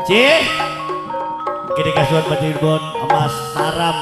Cih. Kini kasuan Pacirbon Mas Saram.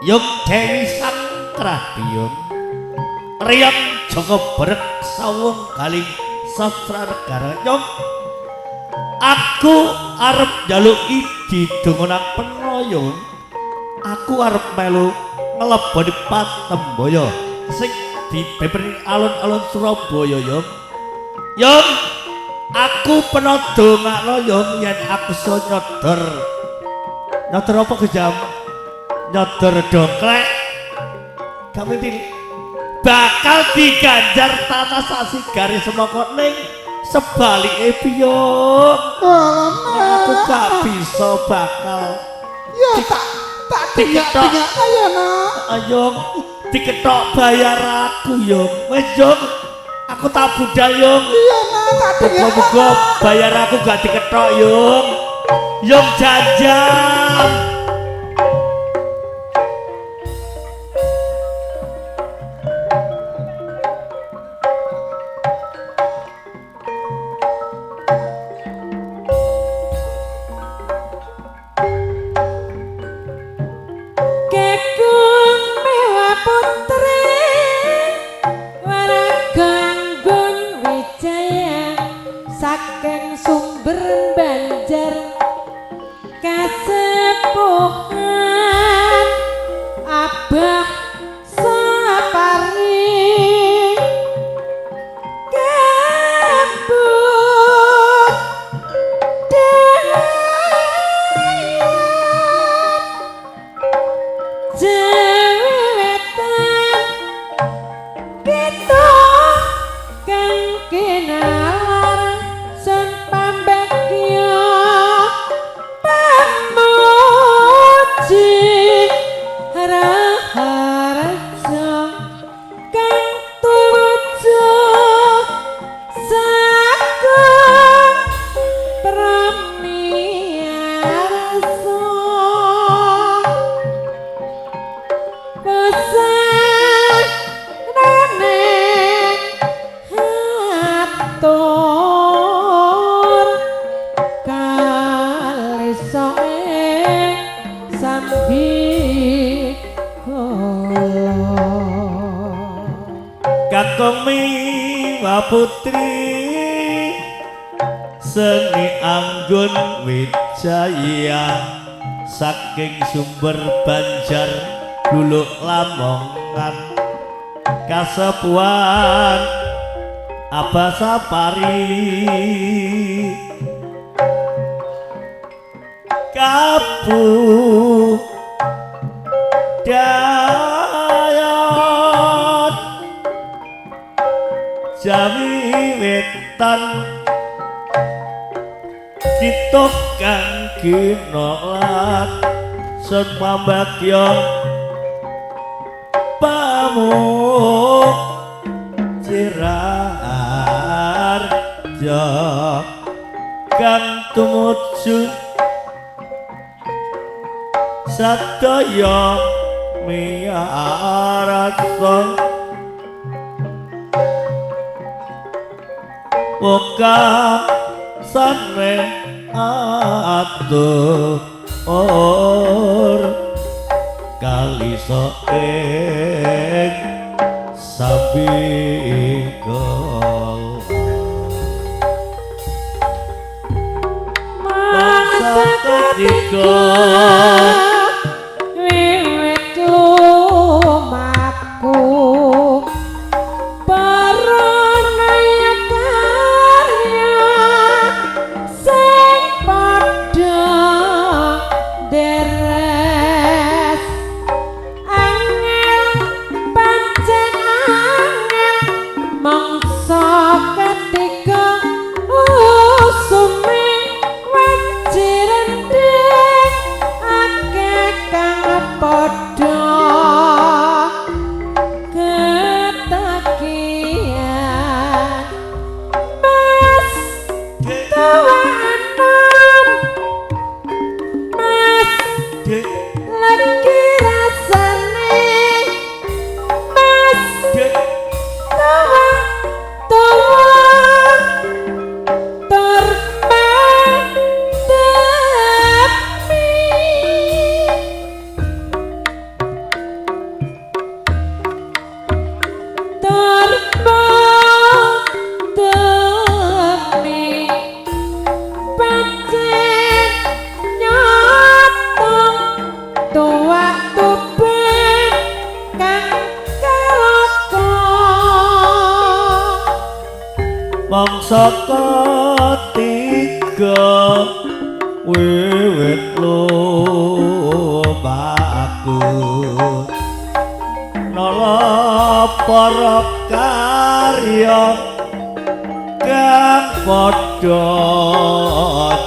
Yung Dewi Sangkrabiyung Riyang Joko Berek Sawung Galing Sastra Negara. Yung aku arep njaluk iji donga nang Penoyong. Aku arep melu ngleboni Patemboyo sing dibeberi alun-alun Surabaya. Yung, Yung, aku peno dongakno Yung yen aku iso nyodor. Nyodor apa gejam? Nyodor dongklek. Kami bakal diganjar tanah sasi garis semangka ning sebalike piye? Aku gak bisa bakal Ya tak tak dingak-dingak ayo nak. Ayo diketok bayar aku Yung. Wis Yung, aku tak budal Yung. Iya nak, tak dingak. Muga-muga bayar aku gak diketok Yung. Yung jajan. Kakung Miwa Putri Seni Anggun Wijaya saking sumber Banjar Luluk Lamongan kasepuhan Abah Sapari Kabu Dayat Jawi Wetan kita kang ginolat sun pambagya pamuk cirarja kang tumuju sadaya miyarasa Oka sane atur kalisa ing sabikala mangsa ketiga wiwit lumaku ketika usume wajirendeng. Para karya kang padha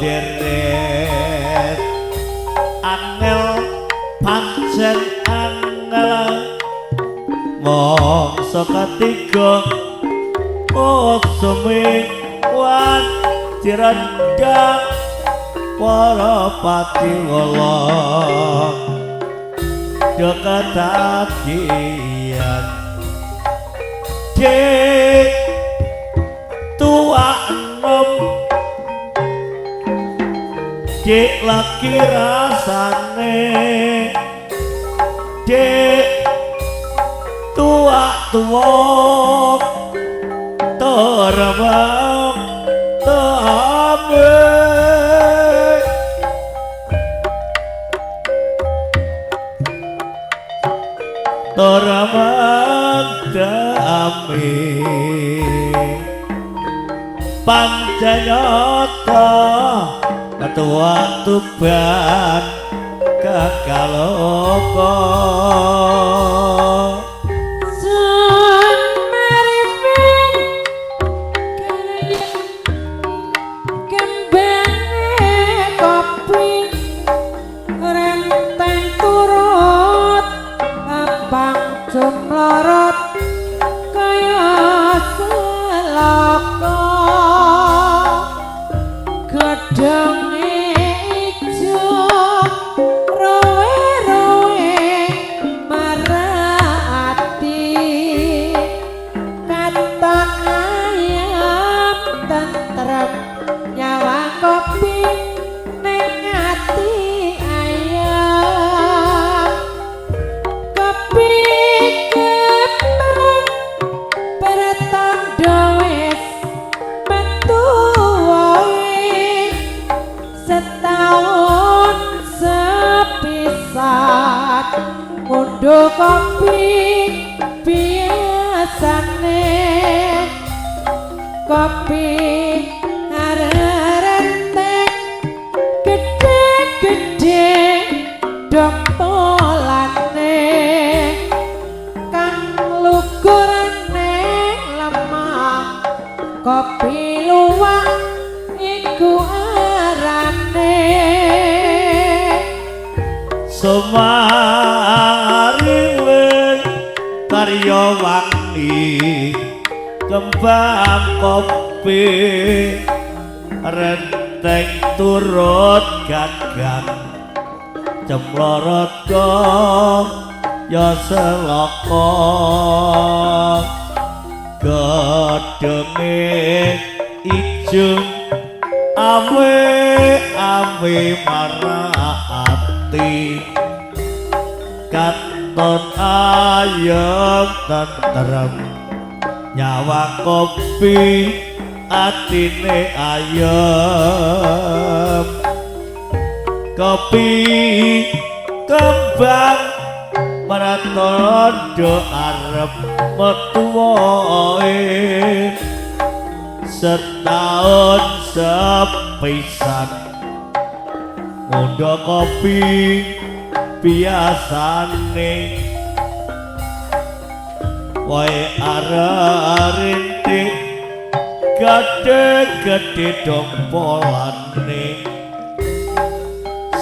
deret angel pancen angel mangsa ketiga usume wan direndang para patiwala do ketagihan dik tua enom dik lagi rasane dik tua tua terbang tame terbang dame pancanyata ketua Tuban kekaloko. Kopi biasane kopi areng gede-gede dompolane kang lukurane lemah kopi luwak iku arane Semariwing karya wangi kembang kopi renteng turut gagang cemlorot ya selaka gedhonge ijo awe awe marati katon ayem tentrem nyawa kopi atine ayem kopi kembang pratandha arep metu wae setahun sepisan ngundha kopi biasane wae arep gedhe-gedhe dompolane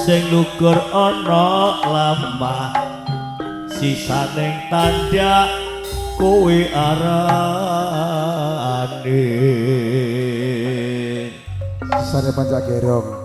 sing lugur ana lemah sisaning tandha kuwi arane. Sisane pancak gerong.